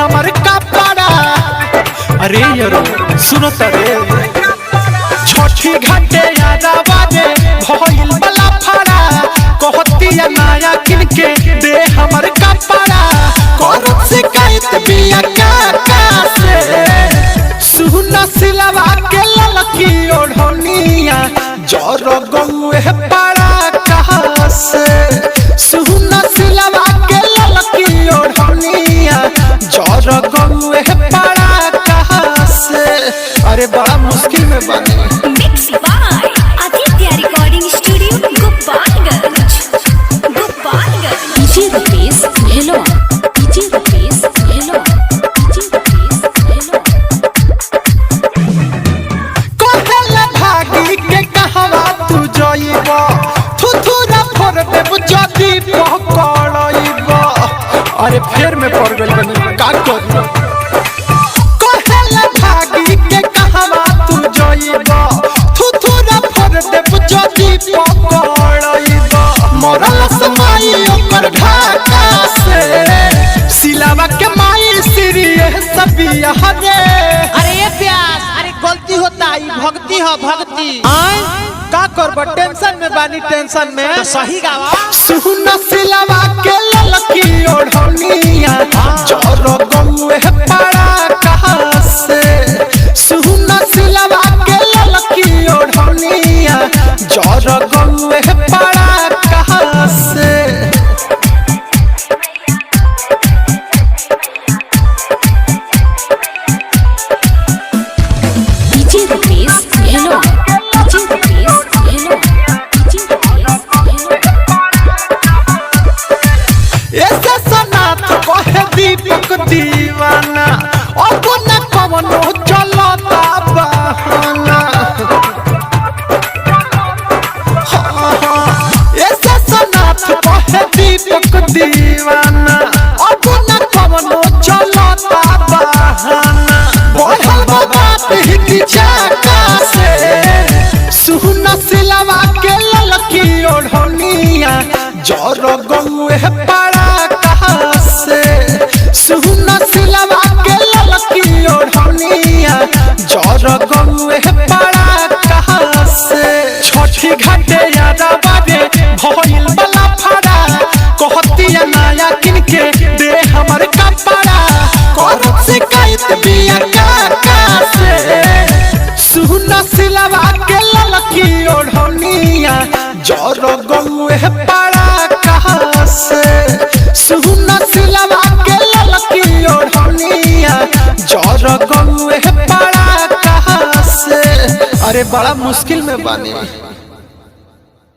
हमर कपड़ा। अरे यारो सुनो तरे, छठी घाटे यारावा रे भइल बला फड़ा, कहतिया नया किनके दे हमर कपड़ा। करत शिकायत बिया काका से, सुन सिलवा के ललकी ओढ़निया जर गौए पारा कहाँ से। सुन सिलवा के ललकी ओढ़निया जर गौए पारा कहाँ से। अरे बड़ा मुश्किल में बानी। Mix by Aditya recording studio Gopalganj. Gopalganj. DJ Rupesh hello, DJ Rupesh hello, DJ Rupesh hello. कहेला भागी के कहवा तू जइब, थुथुरा फोड़ देब जदी पकड़इब। अरे फेर में पड़ गइल बनी, का करी। कहेला भागी के कहवा तू जइब, थुथुरा फोड़ देब जदी पकड़इब। मरल समाई ओकर ढाका से, सिलावा के माई सिरिये सबिया रे। अरे ये प्यास, अरे गलती होता है, भक्ति हो भक्ति। आय का करब, टेंशन में बानी, टेंशन में। तो सही गावा। सुन सिलवा के ललकी ओढ़निया जर गौए पारा कहाँ से। सुन सिलवा के ललकी ओढ़निया जर गौए पारा कहाँ से। DJ Rupesh hello, DJ Rupesh hello, DJ Rupesh hello. ऐसे सनाथ कहे दीपक दीवाना, अब न कवनो चलता बहाना। हाँ, हाँ, ऐसे सनाथ कहे दीपक दीवाना, अब न कवनो चलता बहाना। बढ़ल बा बात ही चाका से, सुन सिलवा के ललकी ओढ़निया जर गौए पारा कहाँ से। सुन सिलवा के ललकी ओढ़निया जर गौए पारा कहाँ से। छठी घाटे यारावा रे भइल बला फड़ा, कहतिया नया किनके दे हमर कपड़ा। करत शिकायत बिया काका से, सुन सिलवा के ललकी ओढ़निया जर गौए पारा कहाँ से। सुन सिलवा के ललकी ओढ़निया जर गौए पारा कहाँ से। अरे बड़ा मुश्किल में बानी।